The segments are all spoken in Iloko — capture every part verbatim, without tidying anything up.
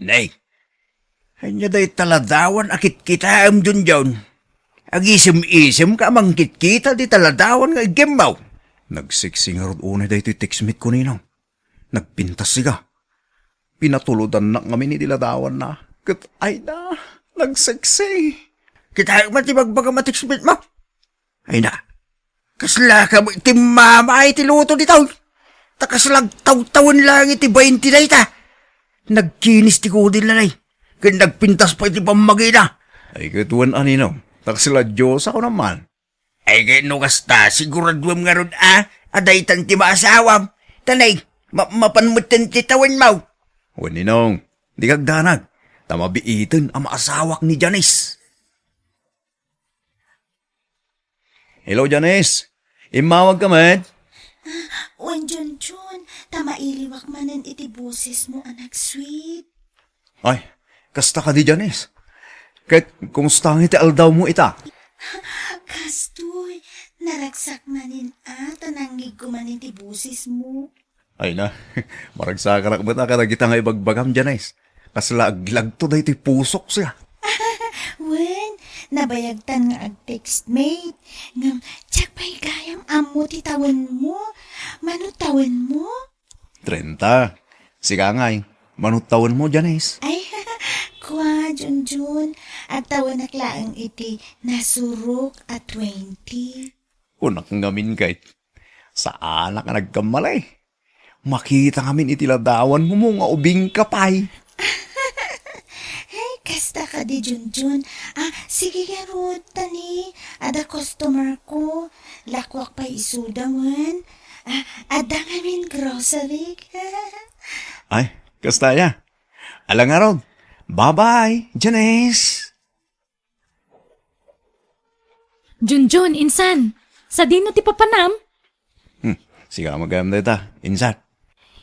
Nay, ania dayta ladawan a kitkitaem, Junjun? Agisem-isemka a mangkitkita dita ladawan nga iggimmaw. Nagseksi ngarud unay daytoy textmate ko, Ninong. Nagpintas siga. Pinatulodannak ngamin iti ladawanna. Ket, ay na, nagseksi. Kitaek man ti bagbagam a textmate mo. Ay na, kasla ka met ti mama iti luto ditoy. Ta kasla agtawtawen laeng iti bainti dayta. Nagkinis ti kudilna, nay, ket nagpintas pay ti pammagina. Ay, ket wen a, Ninong, ta kasla Dios a kunam man. Ay, ket no kasta, siguraduem ngarud a, a daytan ti maasawam. Ta nay, ma-, mapan metten ti tawenmo. Wen, Ninong, dika agdanag, ta mabiiten a maasawak ni Janice. Hello, Janice. Immawag ka met? Wen, Junjun, ta mailiwak manen iti bosesmo a nagsweet. Ay, kasta kadi, Janice? Ket kumusta nga iti aldawmo ita? Kastoy, naragsak manen a, ta nangngegko manen ti bosesmo. Ay na, maragsakanak met a kadagita nga ibagbagam, Janice. Kasla aglagto daytoy pusok siya. Wen, nabayagtan nga ag-textmate. Ngem, diak pay gayam ammo ti tawenmo. Mano tawenmo? Trenta. Sika ngay, mano tawenmo, Janice? Ay, kua, Junjun. Agtawenak laeng iti nasurok a twenty. Kunak ngamin ket, saanak a nagkamali. Makita ngamin iti ladawanmo nga ubingka pay. Ay, kasta kadi, Junjun. Ah, sige ngarud, ta ni, adda customer ko. Lakuak pay isuda wen. Ah, adda ngamin grocery. Ay, kasta aya. Ala ngarud. Bye-bye, Janice. Junjun, insan, sadino ti papanam? Hmm, sika met gayam dayta, insan.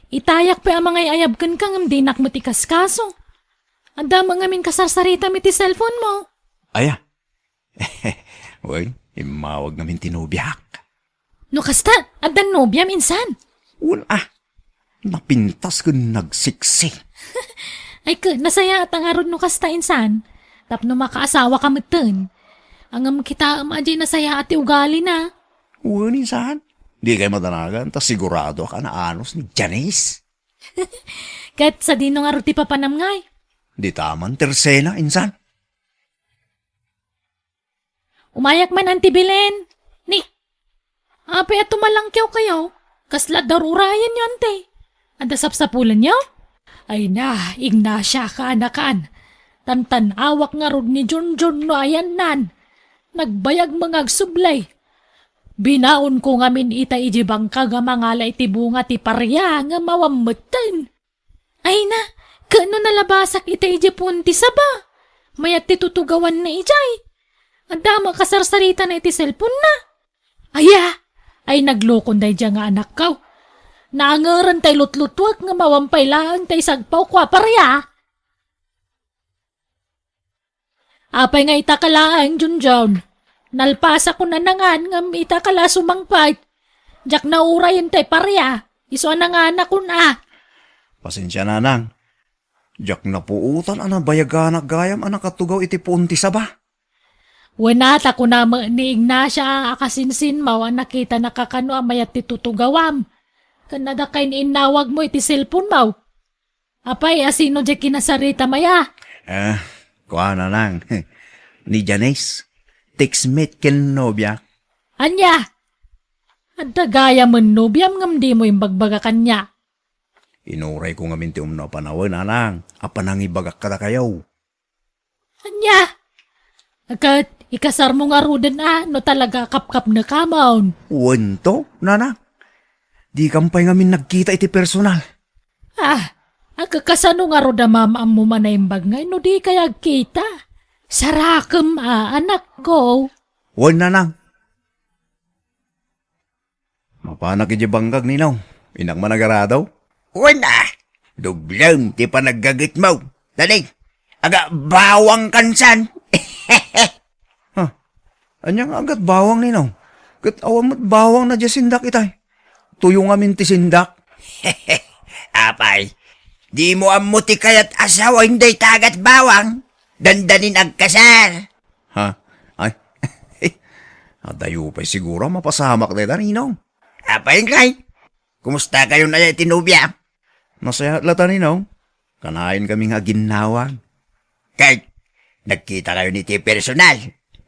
Itayak pay a mangay-ayab kenka ngem dinak met ikaskaso. Adda met ngamin kasarsaritam iti cellphone mo. Aya. Wen, immawag ngamin ti nobiak. No kasta, addan nobiam, insan? Wen a, napintas ken nagseksi. Ay, ket nasayaat a ngarud no kasta, insan. Tapno makaasawaka metten. Ngem kitaem a diay nasayaat ti ugalina. Wen, insan. Dikay madanagan, ta siguradoak a naanus ni Janice. Ket sadino ngarud ti papanam ngay? Dita man ti Rosena, insan. Umayak man, Auntie Belen. Ni, apay a tumalangkewkayo? Kasla adda ur-urayenyo, Auntie? Adda sapsapulenyo? Ay na, Ignacia, kaanakan. Tantan-awak ngarud ni Junjun no ayanna. Nagbayag nga agsubli. Binaonko ngamin ita idiay bangkag a mangala iti bunga ti paria nga awan metten. Ay na, ket no nalabasak ita idiay puon ti saba, mayat ti tutugawanna idiay. Adda met kasarsaritana iti cellphone-na. Aya, ay naglokon daydiay nga anakko. Naangeren tay lutlutuek nga awan pay laeng tay sagpawko a paria. Apay nga ita ka laeng, Junjun? Nalpasakon a nangan ngem ita ka la sumangpet. Diak naurayen tay paria, isu a nanganakon a. Pasensia, nanang. Diak napuotan a nabayaganak gayam a nakatugaw iti puon ti saba. Wen a, ta kuna met ni Ignacia a kasinsinmo a nakitanaka kano a mayat ti tutugawam. Ken adda kay ni innawagmo iti cellphone-mo. Apay, a sino diay kinasaritam aya? Ah, kua, nanang. Ni Janice, textmate ken nobia. Ania? Adda gayamen nobiam ngem dimo imbagbaga kaniak. Inurayko ngamin ti umno a panawen, nanang, a panangibagak kadakayo. Ania? Ket ikasarmo ngaruden a no talaga a kapkapnekamon? Wen to, nanang. Dikam pay ngamin nagkita iti personal. Ah, agkakasano ngarud a maam-ammo man a imbag ngay no dikay agkita? Sarakem a, anakko. Wen, nanang. Mapanak idiay bangkag, Ninong. Innak man agarado? Wen a, dublem ti panaggagetmo. Dali, aga bawang kansan. Ha? Ania nga agat bawang, Ninong? Ket awan met bawang na diay sindak itay. Tuyo ngamin ti sindak. Apay, Dimo ammo ti kayat asawaen dayta a gatbawang? Dandanin agkasar. Ha? Ay, adayo pay siguro a mapasamak dayta, Ninong. Apay ngay? Kumusta kayon aya iti nobia? Nasayaat latta, Ninong. Kanayon kami nga aginnawag. Kay, nagkita kayon iti personal.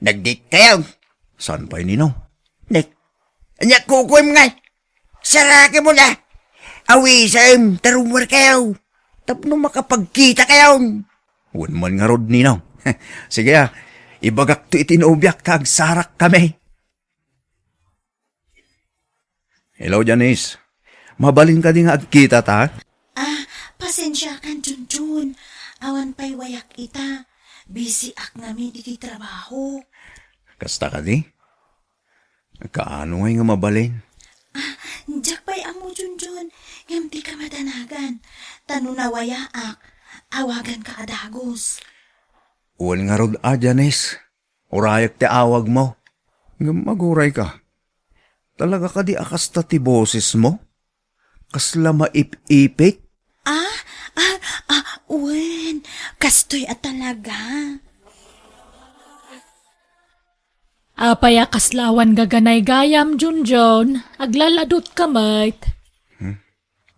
Nag-date kayo. Saan pay, Ninong? Nek, ania kukuem ngay? Sarakemon a. Awisem, ta rummuar kayo. Tapno makapagkita kayon. Wen man ngarud, Ninong. Sige a, ibagakto iti nobiak ta agsarak kami. Hello, Janice. Mabalin kadi nga agkitata? Ah, pasensiakan, Junjun. Awan pay wayak ita. Busy ak ngamin iti trabaho. Kasta kadi? Kaano ngay nga mabalin? Ah, diak pay ammo, Junjun. Ngem dika madanagan. Ta no nawayaak, awaganka a dagus. Wen ngarud a, Janice. Urayek ti awagmo. Ngem agurayka. Talaga kadi a kasta ti bosesmo? Kasla maip-ipit? Ah, ah, ah, wen, kastoy a talaga. Apay a kasla awan gaganaygayam, Junjun? Aglaladutka met. Hmm?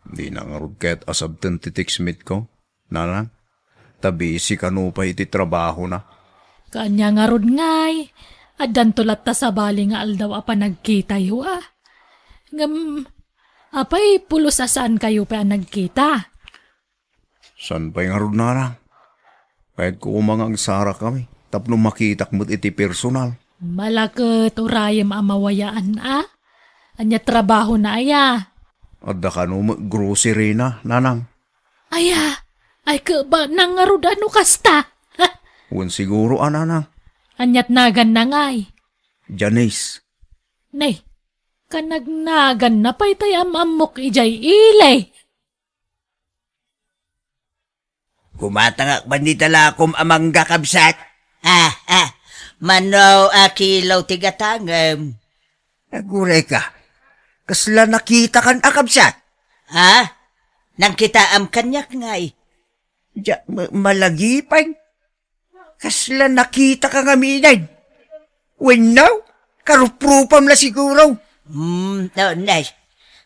Dina ngarud ket asabten ti text meet ko, Nanang. Ta busy kano pay iti trabahona. Kaanya ngarud ngay, addanto latta sabali nga aldaw a panagkitayo a. Ngem, apay pulos a saan kayo pay a nagkita? Saan pay ngarud, Nanang? Kayatko koma nga agsarak kami tapno makitak met iti personal. Malaket urayem a mawayaan a? Ania trabahona aya? Adda kano met grocery na, Nanang. Aya, ay keba nang ngarud a no kasta? Wen siguro a, Nanang. Aniat naganna ngay? Janice. Nay, kanagnaganna pay tay am-ammok idiay ili. Kumatangak man ni talakom a mangga, kabsat. Ah, ah, mano a kilo ti gatangem? Aguray ka. Kasla nakitakan a kabsat? Ha? Nangkitaam kaniak ngay? Diak ma-, malagipay. Kasla nakitaka ngamin. Wenno, karuprupam la siguro. Hmm, no, nay.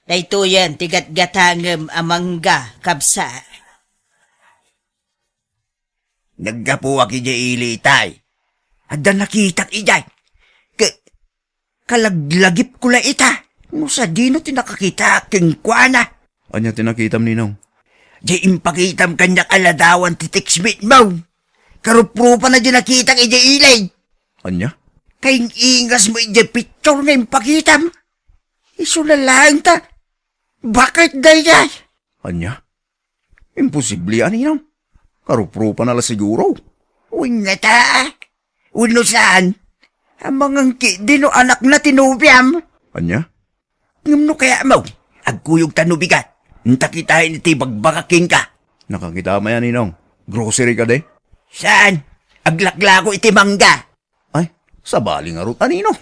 Daytoyen ti gatgatangem a mangga, kabsat. Naggapuak idiay ili itay. Adda nakitak idiay. Ke-, kalaglagipko la ita. No sadino ti nakakitaak kenkuana. Ania ti nakitam, Ninong? Diay impakitam kaniak a ladawan ti text meet mo. Karuprupana diay nakitak idiay ili. Ania? Kaing-ingas mo idiay picture nga impakitam. Isu la laeng ta. Bakit daydiay? Ania? Imposible a, Ninong. Karuprupana la siguro. Uy, ngata. Wenno saan? Amangan ketdi no anakna ti nobiam. Ania? Ngem no kayatmo, agkuyogta no bigat. Enta kitaen iti bagbagak kenka. Nakakita maya, Ninong. Grocery kadi? Saan? Aglaklako iti mangga. Ay, sabali ngarud a, Ninong.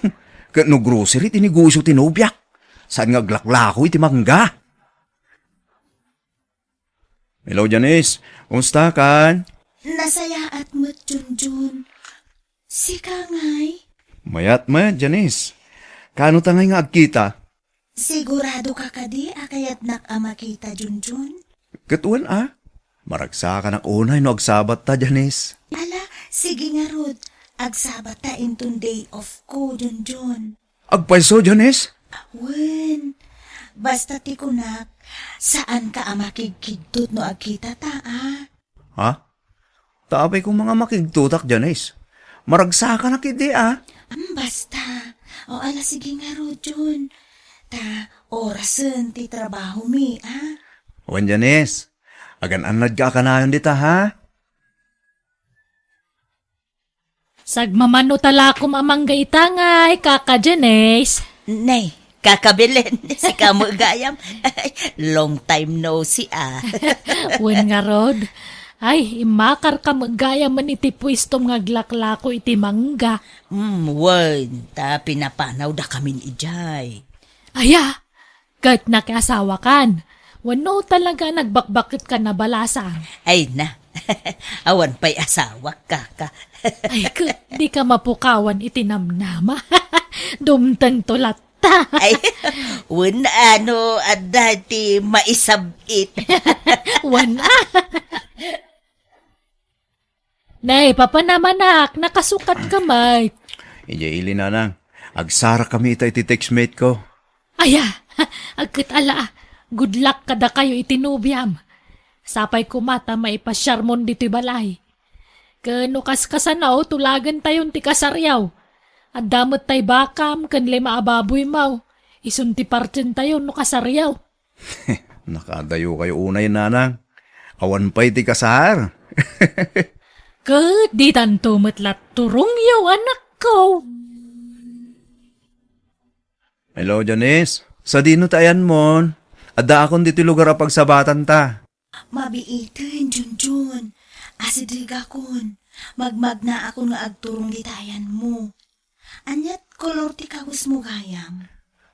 Ket no grocery ti negosio ti nobiak, saan nga aglaklako iti mangga? Hello, Janice. Kumusta kan? Nasayaat met, Junjun. Sika ngay? Mayat met, Janice. Kaano ta ngay nga agkita? Sigurado ka kadi a kayatnak a makita, Junjun? Ket wen a. Maragsakanak unay no agsabatta, Janice. Ala, sige ngarud. Agsabatta inton day off ko, Junjun. Agpayso, Janice? Wen, basta ti kunak, saanka a makigkigtot no agkitata, a? Ha? Ta apay koma nga makigtotak, Janice? Maragsakanak idi, a? Mm, basta. O, ala, sige ngarud, Jun. Ta orasen ti trabahomi, a? Wen, Janice. Agan-annadka a kanayon dita, ha? Sagmamano talakom a mangga ita ngay, Kaka Janice. Nay, Kaka Belen, sika met gayam. Long time no see, a. Wen ngarud. Ay, immakarka met gayam iti puestom nga aglaklako iti mangga. Mm, wen, ta pinapanawdakamin idiay. Aya, ket nakiasawakan. Wenno talaga nagbakbaket ka na, Balasang? Ay na, awan pay asawak, kaka. Ay, ket di ka mapukawan iti namnama. Dumtengto latta. Ay, wen ano, adda ti maisab-it. Wen a. Nay, papanamanak, nakasukat ka met. Idiay ili, nanang. Agsara kami ita iti textmate ko. Aya, agket ala, good luck kadakayo iti nobiam. Sapay koma ta maipasiarmon ditoy balay. Ken no kaskasano, tulagentayon ti kasariaw. Adda met tay bakam ken lima a baboymo. Isun ti partientayon no kasariaw. Nakadayo kayo unay, nanang. Awan pay ti kasar. Ket ditanto met la turongyo, anakko. Hello, Janice. Sadino ti ayanmon? Addaakon ditoy lugar a pagsabatanta. Mabiiten, Junjun. Asidegakon. Magmagnaakon nga agturong dita ayanmo. Aniat kolor ti kawesmo gayam?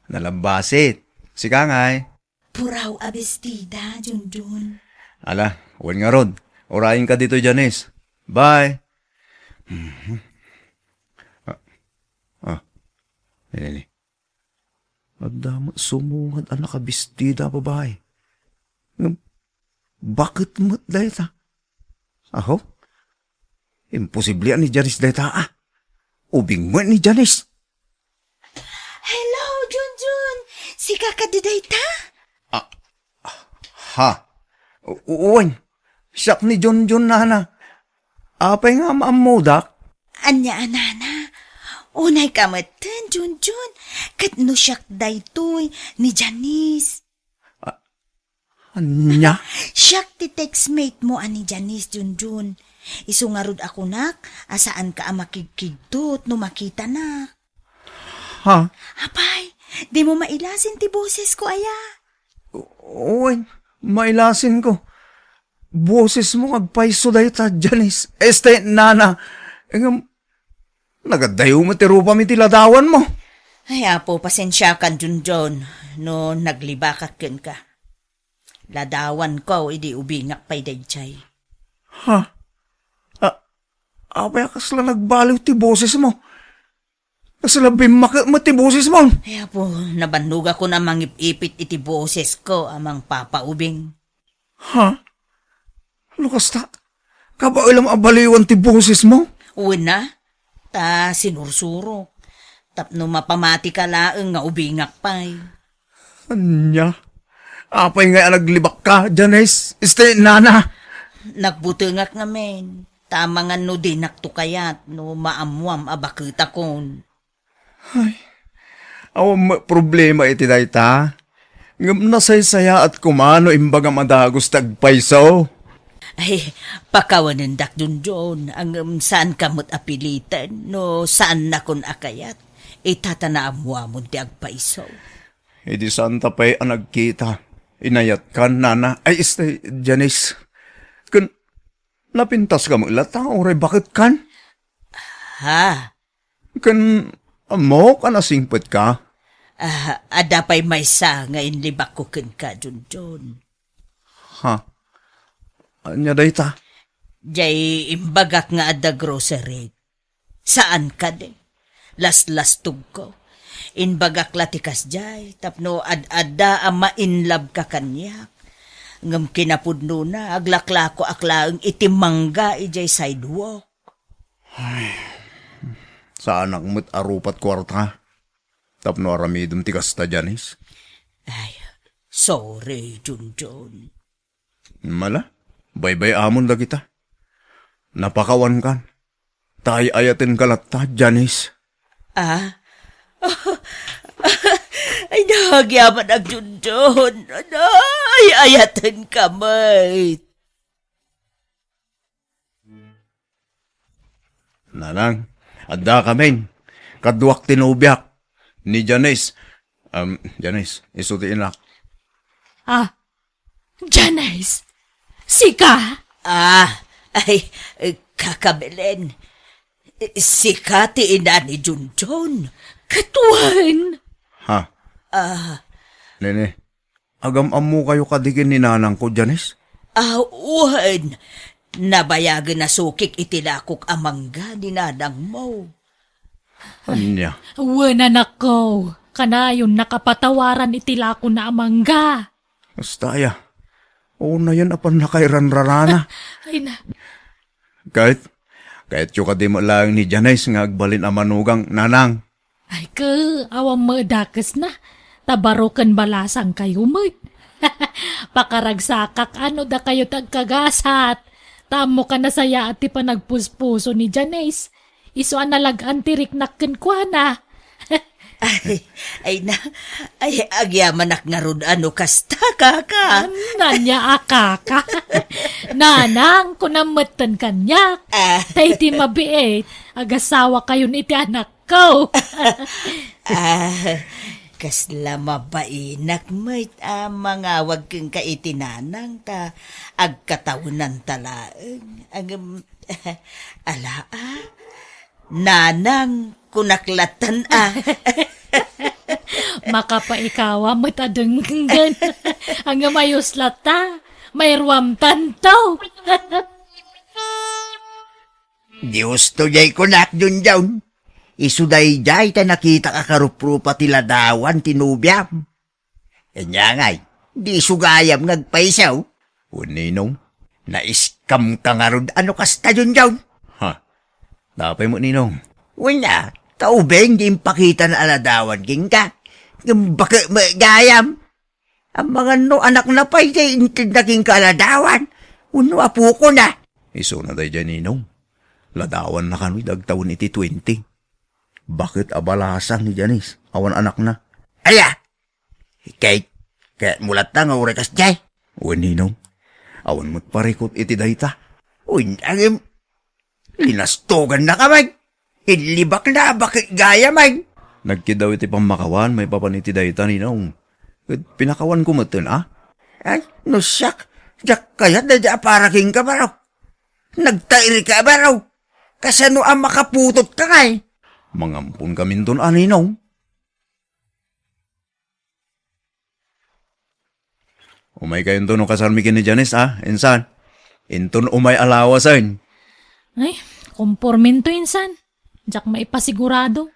Nalabbasit. Sika ngay? Puraw a bestida, Junjun. Ala, wen ngarud. Urayenka ditoy, Janice. Bye. Mhm. Ah, ah. Nini, nini. Adda met sumungad a nakabestida a babai. Ngem, baket met dayta? Aho? Imposible a ni Janice dayta, a. Ubing met ni Janice. Hello, Junjun! Sika kadi dayta? Ah, ha? U-, wen, siak ni Junjun, nana. Apay nga maammodak? Ania a, nana? Unayka metten, Junjun. Ket no siak daytoy, ni Janice. A-, ania? Siak ti textmate mo a ni Janice, Junjun. Isu ngarud a kunak a saanka a makigkigtot no makitanak. Ha? Apay, dimo mailasin ti bosesko, aya? Wen, mailasinko. Bosesmo nga agpayso dayta, Janice. Este, nana. Ngem, nagadayo met ti rupam iti ladawanmo. Ay, Apo, pasensiakan, Junjun, no naglibakak kenka. Ladawanko idi ubingak pay daydiay. Ha? A-, apay a kasla nagbaliw ti bosesmo? Kasla bimmakek met ti bosesmo? Ay, Apo, nabannogakon a mangip-ipit iti bosesko a mangpapaubing. Ha? No kasta, kabaelam a baliwan ti bosesmo? Wen a, ta sinursuro. Tapno mapamatika laeng nga ubingak pay. Ania? Apay ngay a naglibakka, Janice? Este, nana? Nagbutengak ngamin. Ta amangan no dinakto kayat no maammoam a baketakon. Ay, awan met problema iti dayta. Ngem nasaysayaat koma no imbagam a dagus ti agpayso. Ay, pakawanendak, Junjun, ngem saanka met a piliten no saannakon a kayat. Ita ta naammoamon ti agpayso. Idi saanta pay a nagkita, inayatkan, nana, ay, este, Janice. Ken napintaska met latta, uray baketkan? Ha? Ken ammok a nasingpetka? Ah, adda pay maysa nga inlibakko kenka, Junjun. Ha? Ania dayta? Jay imbagak nga adda grocery. Saan kadi? Laslastogko. Imbagak la ti kasjay, tapno ad-adda a ma-in love ka kaniak. Ngem kinapudnona, aglaklakoak laeng iti mangga idiay sidewalk. Ay, saanak met a rupat kuarta. Tapno aramidem ti kasta, Janice. Ay, sorry, Junjun. Mala, baybay-amon dagita. Napakawankan. Ta ay-ayatenka latta, Janice. Ah? Ay, nagyaman, Junjun. Ay, ayatenka met. Nanang, adda kamin. Kaduak ti nobiak. Ni Janice. Um, Janice, isu ti inak. Ah, Janice, sika? Ah, ay, Kaka Belen. Sika ti ina ni Junjun. Ket wen. Ha? Ah. Nene, Agam-ammokayo kadi ken ni nanangko, Janice? Ah, wen. Nabayagen a sukik iti lakok a mangga ni nanangmo. Ania? Wen, anakko. Kanayon a patawaran iti lakona a mangga. Kasta aya. Unayen a pannakairanrarana. Ay na. Ket, kayatyo kadi met laeng ni Janice nga agbalin a manugang, nanang? Ay, ke, awan met dakesna. Ta baro ken balasangkayo met. Pakaragsakak no dakayo ti agkagasat. Ta ammo a nasayaat ti panagpuspuso ni Janice. Isu a nalag-an ti riknak kenkuana. Ay, ay na, ay, agyamanak ngarud no kasta, kaka. Ania a kaka? Nanang, kunam metten kaniak. Ah. Ta iti mabiit, agasawakayon iti anakko. Ah, kasla mabainak met a mangawag kenka iti nanang ta agkatawenanta laeng. Ngem, ala, ah. Nanang, kunak lattan a. Makapaikawa met a denggen. Ngem ayos latta. Mairuamtanto. Dios to jay kunak, Junjun. Isu dayjay ta nakitak a karuprupa ti ladawan ti nobiam. Ania ngay, di isu gayam nga agpayso? Wen, Ninong, naiskamka ngarud no kasta, Junjun? Ha? Apay met, Ninong? Wen a, ta ubing di impakitana a ladawan kenka. Ngem baket met gayam. Amangan no anakna pay ti intedna kenka a ladawan wenno apokona. Isuna daydiay, Ninong. Ladawanna kano idi agtawen iti twenty. Baket a balasang ni Janice, awan anakna. Aya! Kay, kayatmo latta nga uray kasdiay? Wen, Ninong. Awan met parikut iti dayta. Wen, ngem, linastogannaka met. Inlibakna, baket gayam met. Nagkiddaw iti pammakawan maipapan iti dayta, Ninong. Ket pinakawanko metten, a? Ay, no siak, diak kayat daydiay a para kenka, baro. Nagtairka, baro. Kasano a makaputotka ngay? Mangamponkaminton a, Ninong. Umaykayonto no kasarmi ken ni Janice, a, insan. Inton umay a lawasen. Ay, kompormento, insan. Diak maipasigurado.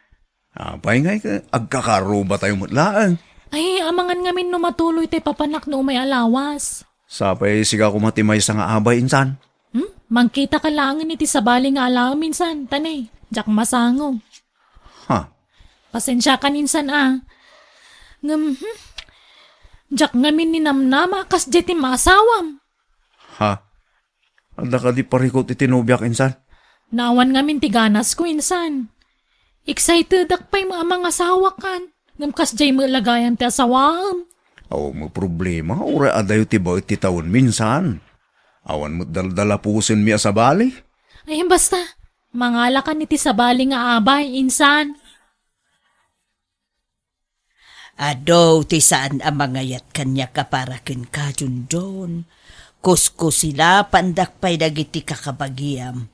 Apay ngay, agkakarubatayo met laeng. Ay, amangan ngamin no matuloy ti papanak no umay a lawas. Sapay sika koma ti maysa nga abay, insan. Hmm? Mangkitaka laengen iti sabali nga alaem, insan, ta ne, diak masango. Ha? Pasensiakan, insan, a. Ngem, hmm, diak ngamin ninamnama a kasdiay ti maasawam. Ha? Adda kadi parikut iti nobiak, insan? Naawan ngamin ti ganasko, insan. Excitedak pay met a mangasawakan. Ngem kasdiay met la gayam ti asawaem. Awan met problema, uray adayo ti baet ti tawenmi, insan. Awan met daldalapusenmi a sabali. Ay, basta, mangalakan iti sabali nga abay, insan. Adu ti saan a mangayat kaniak a para kenka, Junjun. Kuskusilapandak pay dagiti kakabagiam.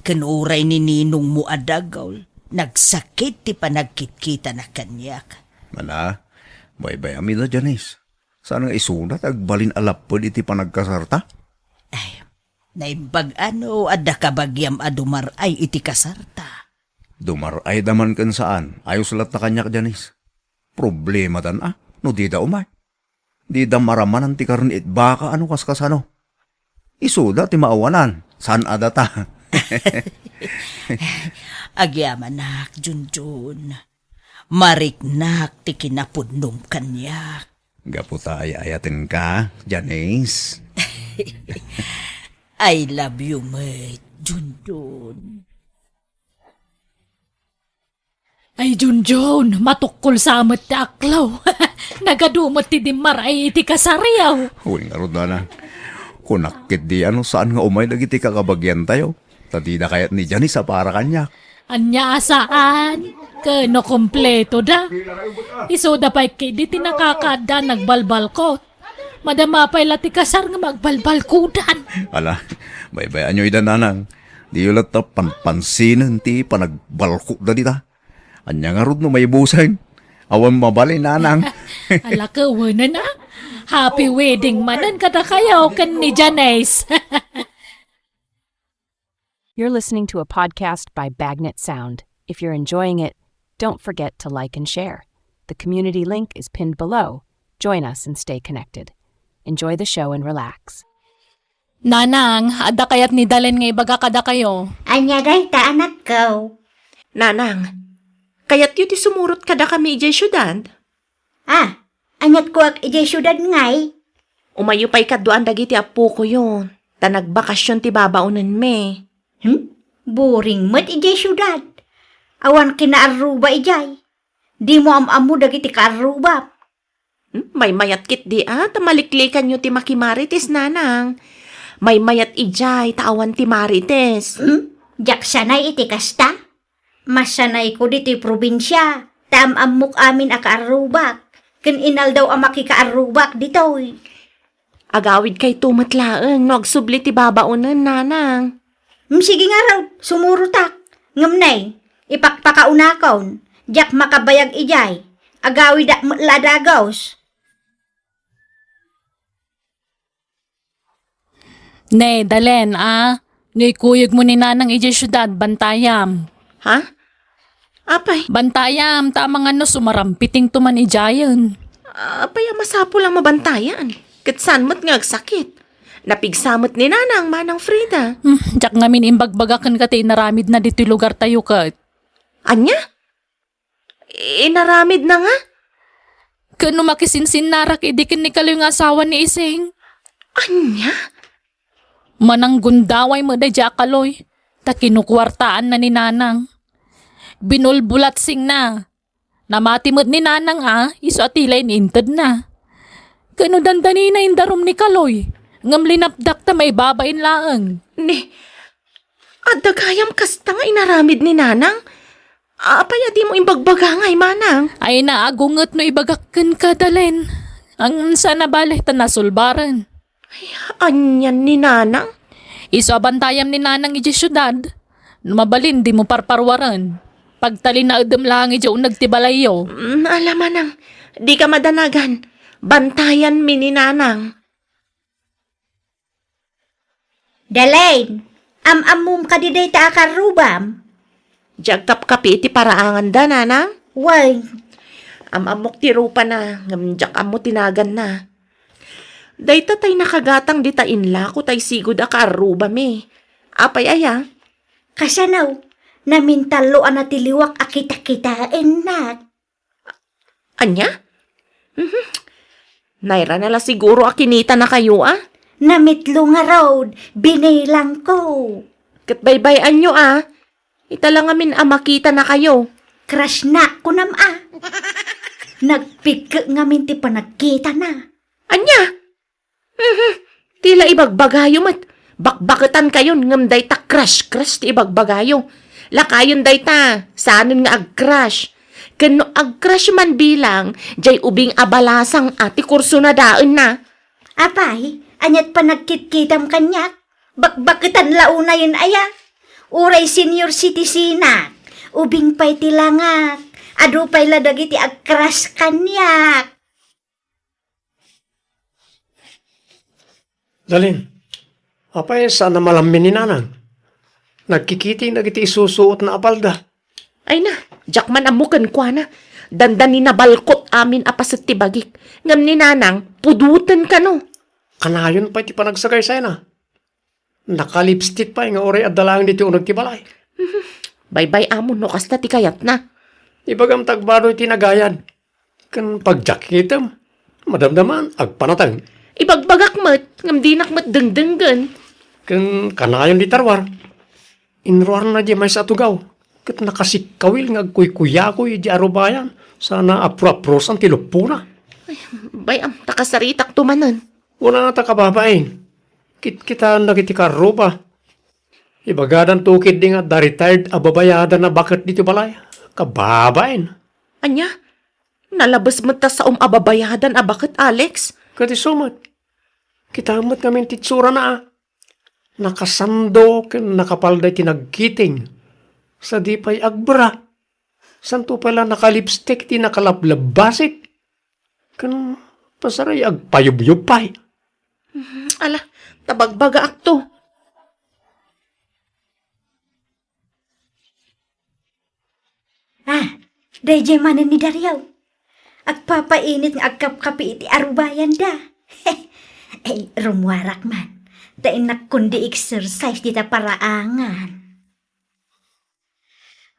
Ken uray ni ninongmo a dagul, nagsakit ti panagkitkitana kaniak. Ala, baybay-am ida, Janice. Saan nga isuna ti agbalin a lapped iti panagkasarta? Ay, naimbag-an no adda kabagiam a dumar-ay iti kasarta. Dumar-ayda man ken saan, ayos latta kaniak, Janice. Problemada a no dida umay. Dida maramanan ti karne it baka a no kaskasano. Isuda ti maawanan, saan a data. Agyamanak, Junjun. Mariknak ti kinapudnom kaniak. Gapu ta ay-ayatenka, Janice. I love you met, Junjun. Ay, Junjun, matukkol sa met ti aklaw. Nagadu met ti dimmar-ay iti kasariaw. Wen ngarud, nanang. Kunak ketdi a no saan nga umay dagiti kakabagiantayo. Ta dida kayat ni Janice a para kaniak. Ania a saan? Ken no kompleto da. Isuda pay ketdi ti nakakaadda a nagbalbalkot. Madama pay la ti kasar nga agbalbalkudan. Ala, baybay-anyo ida, nanang. Diyo latta panpansinen ti panagbalkotda dita. Ania ngarud no maibusen? Awan mabalin, nanang. Ala, kawanan a. Happy wedding manen kadakayo ken ni Janice. You're listening to a podcast by Bagnet Sound. If you're enjoying it, don't forget to like and share. The community link is pinned below. Join us and stay connected. Enjoy the show and relax. Nanang, adda kayat ni Dalen nga ibaga kadakayo? Ania dayta, anakko? Nanang, kayatyo ti sumurot kadakami idiay siudad? Ah, aniat kuak idiay siudad ngay? Umayyo pay kaduan dagiti appokoyo, ta nagbakasion ti babaonenmi. Hmm? Boring met idiay siudad. Awan kinaarruba idiay. Dimo am-ammo dagiti kaarrubam. Hmm? Maymayat ketdi a, ta maliklikanyo ti makimarites, nanang. Maymayat idiay, ta awan ti marites. Hmm? Diak sanay iti kasta. Masanayko ditoy probinsia, ta am-ammok amin a kaarrubak, ken inaldaw a makikaarrubak ditoy. Agawidkayto met laeng no agsubli ti babaonen, nanang. Mm, sige ngarud, sumurotak. Ngem nay, ipakpakaunakon, diak makabayag idiay. Agawidak met la a dagus. Ne, Dalen, a, no ikuyogmo ni Nanang idiay siudad, bantayam. Ha? Apay? Bantayam, ta amangan no sumarampitingto man idiayen. Apay a masapul a mabantayan? Ket saan met nga agsakit? Napigsa met ni Nanang, Manang Frida. Hmm, diak ngamin imbagbagaken ket ti inaramidna ditoy lugartayo ket. Ania? Inaramidna nga? Ken no makisinsinnarak idi ken ni Kaloy nga asawa ni Ising. Ania? Mananggundaway met daydiay a Kaloy, ta kinukuartaanna ni Nanang. Binulbulatsingna. Namati met ni Nanang a, isu a ti la in-intedna. Ken no dandanina indarum ni Kaloy, ngem linapdak ta maibabain laeng. Ni, adda gayam kasta nga inaramid ni Nanang? Apay a dimo imbagbaga ngay, Manang? Ay, naagunget no ibagak kenka, Dalen. Ang sana bale ta nasulbaren. Ay, anian ni Nanang? Isu a bantayam ni Nanang idiay siudad. No mabalin, dimo parparuaren. Pagtalinaedem laeng idiay uneg ti balayyo. Mm, ala, Manang, dika madanagan. Bantayanmi ni Nanang. Dalen, am-ammom kadi dayta a karrubam? Diak agkapkapi iti paraanganda, Nanang. Wen. Am-ammok ti rupana, ngem diak ammo ti naganna. Dayta tay nakagatang dita inlako tay sigud a kaarrubami. Apay aya? Kasano? Namintallo a natiliwak a kitakitaennak. Ania? Mhm. Nairana la siguro a kinitanakayo, a? Namitlo ngarud, binilangko. Ket baybay-anyo, a? Ita la ngamin a makitanakayo. Crush-nak, kunam, a? Nagpigke ngamin ti panagkitana. Ania? Mhm. Ti la ibagbagayo met, bakbaketankayon ngem dayta crush-crush ti ibagbagayo. Lakayon dayta, saanen nga ag-crush. Ken no ag-crush man bilang, diay ubing a balasang a ti kursona daenna. Apay, aniat panagkitkitam kaniak? Bakbaketan la unayen aya? Uray senior citizenak, ubing pay ti langak, adu pay la dagiti ag-crush kaniak. Dalen, apay saan a malammi ni Nanang? Nagkikiting dagiti isusuotna a palda. Ay na, diak man ammo kenkuana. Dandani nabalkot amin a paset ti bagik. Ngem ni Nanang, pudoten kano. Kanayon pay ti panagsagaysayna. Naka-lipstick pay nga uray adda laeng ditoy uneg ti balay. Baybay-amon no kasta ti kayatna. Ibagam ta agbadoy ti nagayad. Ken pagjakitem, madamdaman, agpanateng. Ibagbagak met, ngem dinak met dengdenggen. Ken kanayon ti tarwar. Inruarna diay maysa a tugaw, ket nakasikkawil nga agkuykuyakoy idiay arubayan, sana apro-aprosan ti luppona. Ay, bay-am, ta kasaritakto manen. Kunana ta kababain, kitkitaen dagiti karruba. Ibagadanto ketdi nga adda retired a babayadan a baket ditoy balay. Kababain. Ania? Nalabes met ta saom a babayadan a baket, Alex? Ket isu met. Kitaem met ngamin ti itsurana, a. Nakasando ken nakapalda iti nagkiting. Sadi pay agbra. Santo pay la nakalipstick ti nakalablabbasit. Ken Pasaray agpayubyub pay. Mhm, ala, ta bagbagaakto. Ah, daydiay manen ni Dario. Agpapainit nga agkapkapi iti arubayanda. Ay, rummuarak man. Ta innak kundi exercise dita paraangan.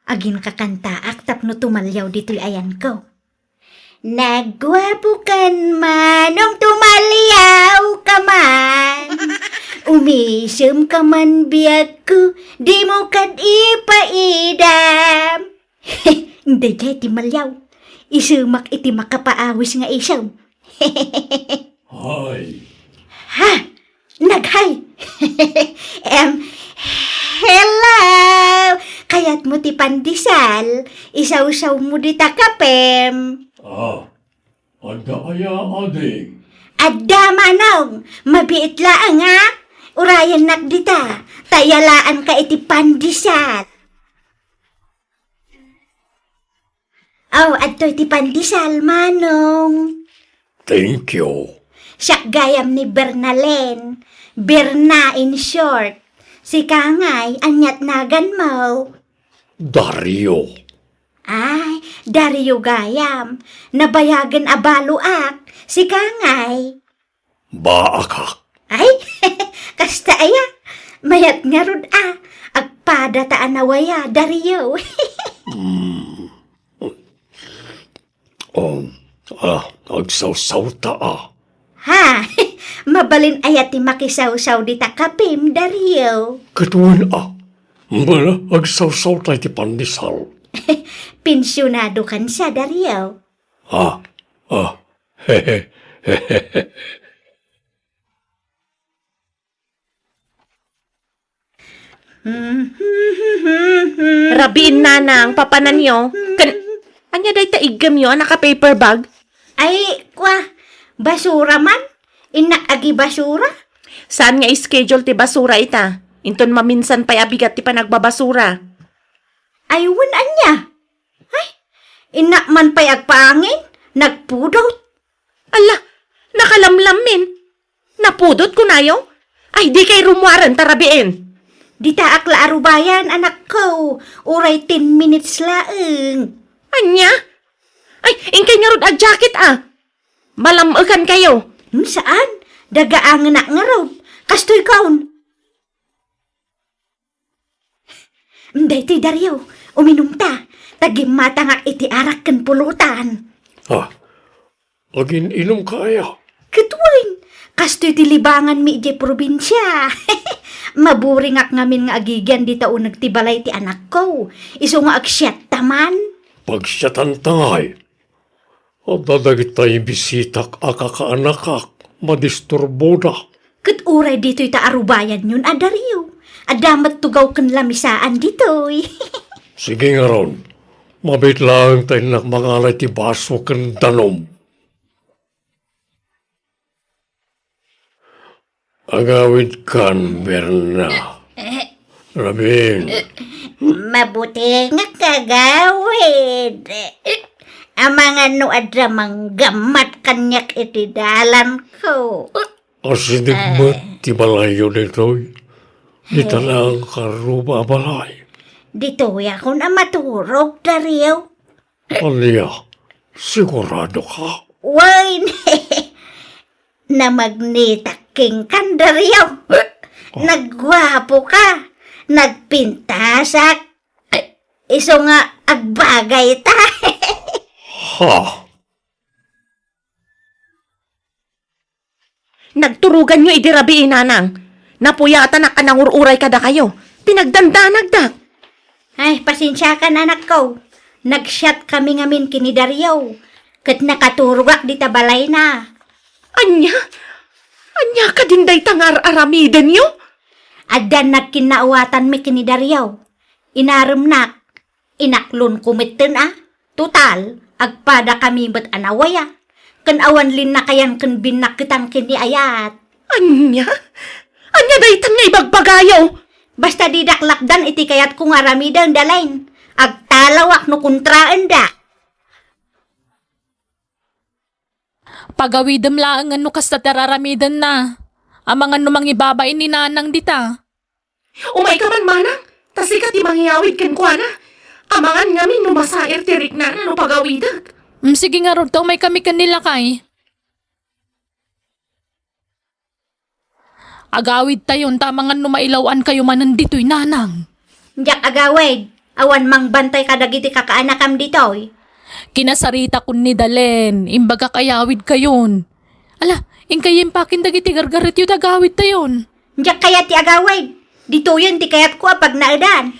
Aginkakantaak tapno tumalyaw ditoy ayanko. Nagguapokan, Manong, tumalyaw ka man. Umisem ka man biagko, dimo kad ipaidam. Daydiay ti malyaw. Isemak iti makapaawis nga isem. Hay. Ha? Naghay. Em, hello! Kayatmo ti pandesal? Isawsawmo dita kapem. Ah, adda aya, ading? Adda, Manong. Mabiit laeng, a. Urayennak dita. Ta yalaanka iti pandesal. Oh, adtoy ti pandesal, Manong. Thank you. Siak gayam ni Bernalen. Berna in short. Sika ngay, ania't naganmo? Dario. Ay, Dario gayam. Nabayagen a baloak. Sika ngay? Baakak. Ay, kasta aya. Mayat ngarud a. Agpada ta a nawaya, Dario. Hmm. Um, ah, agsawsawta a. Ha? Mabalin aya ti makisawsaw dita kapem, Dario? Ket wen a. Bala, agsawsawta iti pandesal. Pensionado kansa, Dario. Ah, ah. Rabiin, nanang, papananyo. Ken, ania dayta iggemyo a naka-paper bag? Ay, kwa, basura man. Innak agibasura. Saan nga schedule ti basura ita? Inton maminsan pay a bigat ti panagbabasura. Ay, wen ania? Ay, innak man pay agpaangin, nagpudot. Ala, nakalamlammin. Napudot kunayo? Ay, dikay rummuaren ta rabiin. Ditaak la arubayan, anakko. Uray ten minutes laeng. Ania? Ay, inkay ngarud a jacket a. Malam-ekankayo. Hmm, saan? Dagaangenak ngarud. Kastoy kaon. Daytoy, Dario, uminumta, ta gimmatangak iti arak ken pulutan. Ah, agin-inumka aya? Ket wen, kastoy ti libanganmi idiay probinsia. Maburingak ngamin nga agigian dita uneg ti balay ti anakko, isu nga agsiatta man. Pagsiatanta ngay. Adda dagitay bisitak a kakaanakak, madisturboda. Ket uray ditoy ta arubayanyon a, Dario, adda met tugaw ken lamisaan ditoy. Sige ngarud, mabiit laeng ta innak mangalay ti baso ken danum. Agawidkan, Berna. Rabin. Mabutengak nga agawid. Amangan no adda manggammat kaniak iti dalanko. Asideg met ti balayyo ditoy. Dita laeng karuba a balay. Ditoyakon a maturog, Dario. Ania, sigurado ka? Wen, namagnitak kenka, Dario. Nagguapo ka, nagpintasak. Isu nga agbagay ta. Ha? Nagturoganyo idi rabii, nanang. Napuyatanak a nangur-uray kadakayo. Pinagdandanagdak. Ay, pasensiakan, anakko. Nag-chat kami ngamin ken ni Dario. Ket nakaturogak dita balayna. Ania? Ania kadin dayta nga ar-aramidenyo? Adda nagkinnawatanmi ken ni Dario. Inaremnak. Inaklonko metten a. Total, agpadakami met a nawaya. Ken awan linnakayan ken binnakketan ken ni ayat. Ania? Ania daytan nga ibagbagayo? Basta didak lapdan iti kayatko nga aramiden, Dalain. Agtalawak no kontraenda. Pagawidem laeng no kasta ti ar-aramidenna. Amangan no mangibabain ni Nanang dita. Umayka man, manang, ta sika ti mangiyawid kenkuana. Amangan ngamin no masair ti riknana no pagawidek. Mm, sige ngarud, ta umaykami ken ni lakay. Agawidtayon ta amangan no mailaw-ankayo manen ditoy, Nanang. Diak agawid. Awan mangbantay kadagiti kakaanakam ditoy. Kinasaritakon ni Dalen, imbagak a yawidkayon. Ala, inkay impakin dagiti gargaretyo ta agawidtayon. Diak kayat ti agawid. Ditoyen ti kayatko a pagnaedan.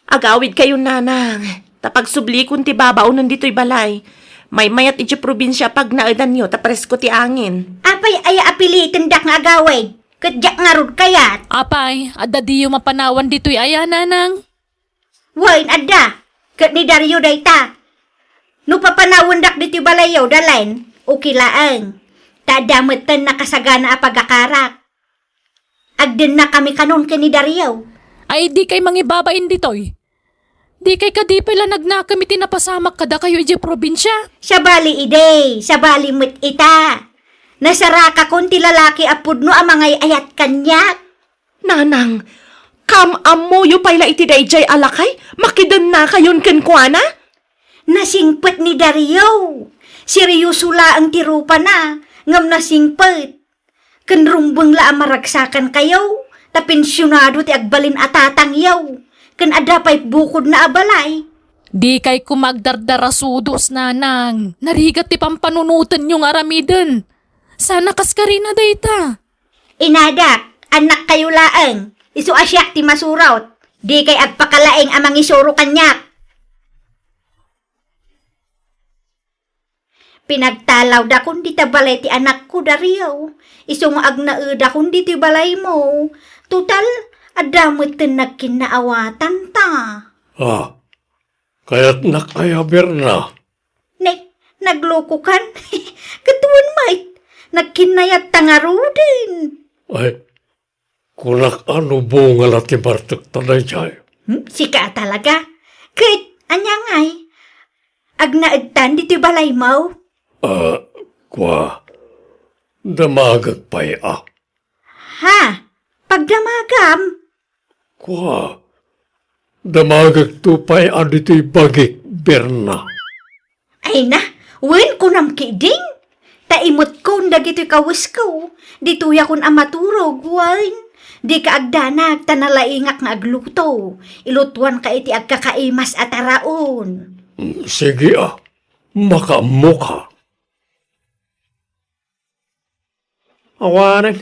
Agawidkayon, Nanang, ta pagsublikon ti babaonen ditoy balay. Maymayat idiay probinsia a pagnaedanyo ta presko ti angin. Apay aya a pilitendak nga agawid? Ket diak ngarud kayat. Apay, adda diyo mapanawan ditoy aya, Nanang? Wen, adda. Ket ni Dario dayta. No papanawendak ditoy balayyo, Dalen, okay laeng. Ta adda metten nakasagana a pagakarak. Agdennakami kanon ken ni Dario. Ay, dikay mangibabain ditoy. Dikay kadi pay la nagnakem iti napasamak kadakayo idiay probinsia? Sabali idi, sabali met ita. Nasarakakon ti lalaki a pudno a mangay-ayat kaniak. Nanang, kaam-ammoyo pay la iti daydiay a lakay, makidennakayon kenkuana? Nasingpet ni Dario. Serioso laeng ti rupana, ngem nasingpet. Ken rumbeng la a maragsakankayo, ta pensionado ti agbalin a tatangyo, ken adda pay bukodna a balay. Dikay koma agdardarasudos, Nanang. Narigat ti pampanunotenyo nga aramiden. Sana kas karina dayta. Inadak, annakkayo laeng. Isu a siak ti masurot. Dikay agpakalaing a mangisuro kaniak. Pinagtalawdakon dita balay ti anakko, Dario. Isu nga agnaedakon ditoy balaymo. Total, adda metten nagkinnaawatanta. Ah, kayatnak aya, Berna? Ne, naglokokan. Ket wen met, nagkinnayatta ngaruden. Ay, kunak a no bunga la ti bartekta daydiay. Hmm? Sika a talaga? Ket, ania ngay? Agnaedtan ditoy balaymo? Ah, kua, damagek pay a. Ha? Pagdamagam? Kua, damagekto pay a ditoy bagik, Berna. Ay na, wen kunam ketdin. Ta imetkon dagitoy kawesko, ditoyakon a maturog, wen. Dika agdanag ta nalaingak nga agluto. Ilutoanka iti agkakaimas a taraon. Mm, sige a, makaammoka. Awanen,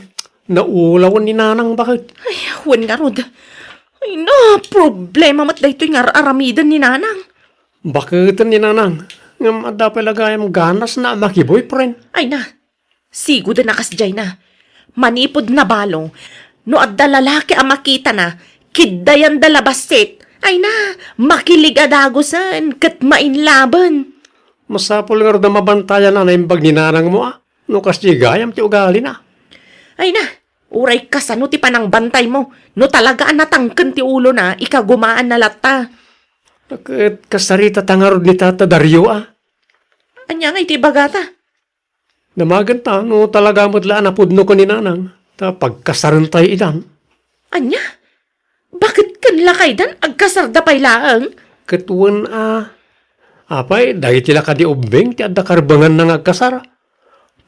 naulawen ni Nanang baket. Ay, wen ngarud. Ay na, problema met daytoy nga ar-aramiden ni Nanang. Baketen ni Nanang, ngem adda pay la gayam ganasna a makiboyfriend. Ay na, sigoden a kasdiay na. Manipud nabalo, no adda lalaki a makitana, kiddayanda la bassit. Ay na, makilig a dagusen ket mainlaben. Masapul ngarud a mabantayan a naimbag ni Nanangmo a. No kasdi gayam ti ugalina. Ay na, uray kasano ti panangbantaymo? No talaga a natangken ti ulona, ikagumaanna latta. Ket kasarita ta ngarud ni Tata Dario a. Ania ngay ti ibagata? Damagenta no talaga met la a napudno ken ni Nanang, ta pagkasarentayo idan. Ania? Baket ken lakaydan agkasarda pay laeng? Ket wen a, apay, dagiti la kadi ubbing ti adda karbenganna nga agkasar.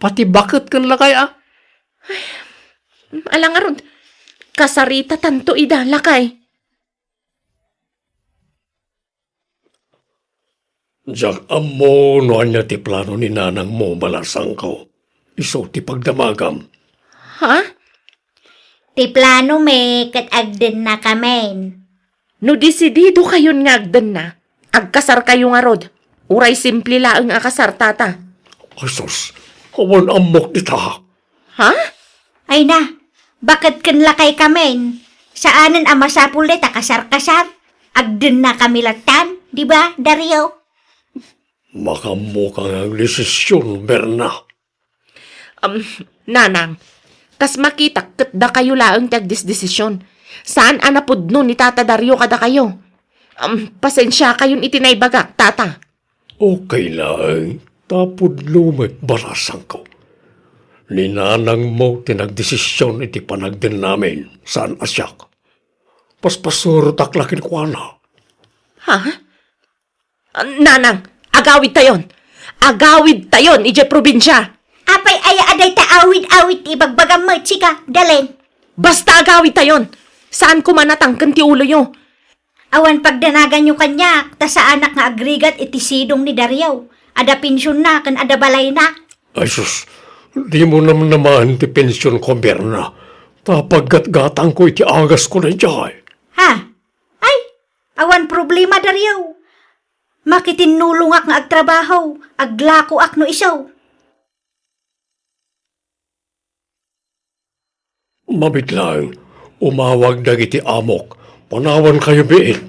Pati baket ken lakay a. Ay, ala ngarud, kasaritatanto ida, lakay. Diak ammo no ania ti plano ni nanangmo, balasangko. Isu ti pagdamagam. Ha? Ti planomi ket agdennakamin. No desididokayon nga agdenna, agkasarkayo ngarud. Uray simple laeng a kasar, tata. Ay sus, awan ammok dita. Ha? Ay na, baket ken lakaykamin. Saanen a masapul dayta kasar-kasar. Agdennakami lattan, di ba, Dario? Makaammoka nga agdesision, Berna. Um, nanang, kas makitak ket dakayo laeng ti agdesdesisyon. Saan a napudno ni Tata Dario kadakayo. Um, pasensiakayon iti naibagak, Tata. Okay laeng, Ta pudno met balasangko. Ni nanangmo ti nagdesision iti panagdennamin, saan a siak. Paspasurotak la kenkuana. Ha? Nanang, agawidtayon! Agawidtayon idiay probinsia! Apay aya a dayta awid-awid ti ibagbagam met, sika, Dalen? Basta agawidtayon! Saan koma natangken ti uloyo. Awan pagdanaganyo kaniak, ta saanak nga agrigat iti sidong ni Dario. Adda pensionna ken adda balayna. Ay sus, dimo namnamaen ti pensionko, Berna. Ta paggatgatangko iti agasko daydiay. Ha? Ay, awan problema, Dario. Makitinnulongak nga agtrabaho, aglakoak no isu. Mabiit laeng, umawag dagiti amok. Panawankayo biit.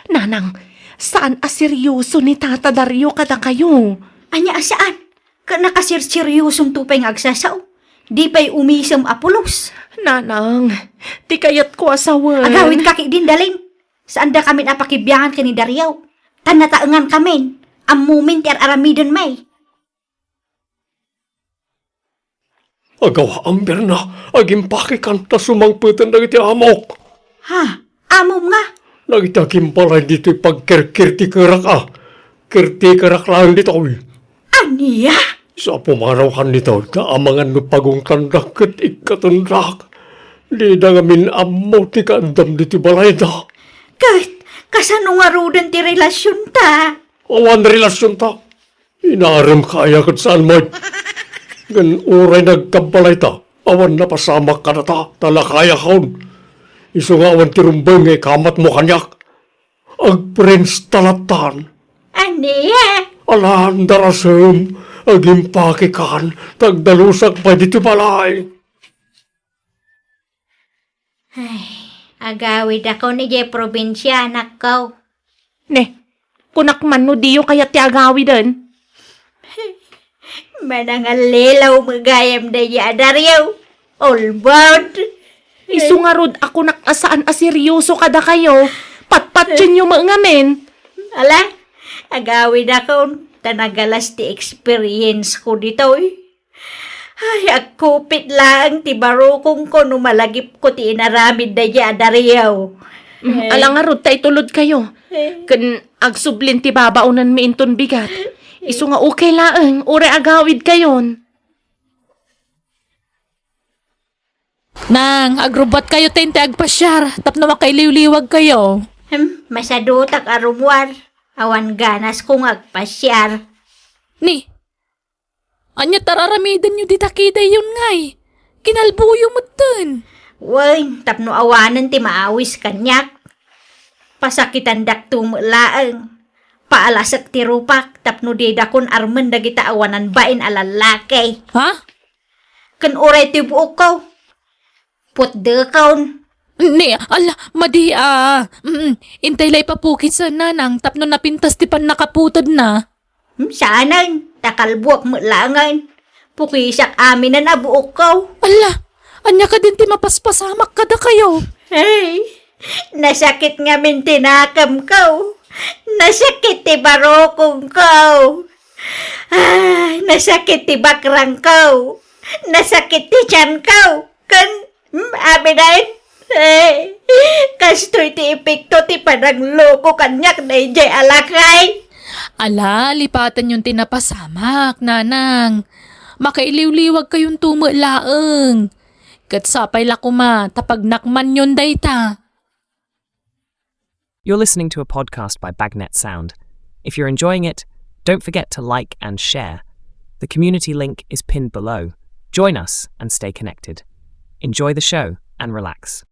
Nanang, saan a serioso ni Tata Dario kadakayo. Ania a saan? Ket nakasirseriosom to pay nga agsasao. Di pay umisem a pulos. Nanang, ti kayatko a sawen. Agawidka ketdin, Dalen. Saandakamin a pakibiangan ken ni Dario. Ta nataengankamin. Ammomin ti ar-aramiden, may. Agawaam, Berna, agimpakekan ta sumangpeten dagiti amok. Ha? Amom nga? Dagiti agimbalay ditoy pagkerkertikerak a. Kertikerak laeng ditoy. Ania? Sa pumanaw kan ditoy, ta amangan no pagungtandak ket ikkatendak. Dida ngamin ammo ti kaaddam ditoy balayda. Ket, kasano ngaruden ti relasionta? Awan relasionta. Inaremka aya ket saan met. Ngem uray nagkabbalayta, awan napasamak kadata, ta lakayakon. Isu nga awan ti rumbeng nga ikamatmo kaniak. Agprinsta lattan. Ania? Alan, darasem, agimpakekan, ta agdalusak pay ditoy balay. Ay, agawidakon idiay probinsia, anakko. Ne, kunak man no diyo kayat ti agawiden. Manangallilaw met gayam daydiay a Dario. All bound. Isu ngarud a kunak a saan a serioso kadakayo. Patpatienyo met ngamin. Ala, agawidakon, ta nagalas ti experience ko ditoy. Ay, agkupit laeng ti barukongko no malagipko ti inaramid daydiay a Dario. Mm, eh. Ala ngarud ta itulodkayo. Eh. Ken agsublin ti babaonenmi inton bigat. Eh. Isu nga okay laeng, uray agawidkayon. Nang, agrubbuatkayo ta intay agpasiar, tapno makailiwliwagkayo. Hmm, masadutak a rumuar. Awan ganasko nga agpasiar. Ni, ania ti ar-aramidenyo dita kadakayon ngay? Kinalboyo metten. Wen, tapno awanen ti maawis kaniak. Pasakitandakto met laeng. Paalasek ti rupak tapno didakon armen dagita awanan bain a lallaki. Ha? Ken uray ti buokko. Putdekon. Ni, ala, madi, ah, mm, intay la ipapukisen, nanang, tapno napintas ti pannakaputedna. Hmm, saanen, ta kalbuak met laengen. Pukisak aminen a buokko. Ala, ania kadin ti mapaspasamak kadakayo? Ay, nasakit ngamin ti nakemko. Nasakit ti barukongko. Ay, nasakit ti bakrangko. Nasakit ti tianko. Ken, hmm, aminen, eh, kastoy ti epekto ti panangloko kaniak daydiay a lakay. Ala, lipatenyon ti napasamak, nanang. Makailiwliwagkayonto met laeng. Ket sapay la koma ta pagnakmanyon dayta. You're listening to a podcast by Bagnet Sound. If you're enjoying it, don't forget to like and share. The community link is pinned below. Join us and stay connected. Enjoy the show and relax.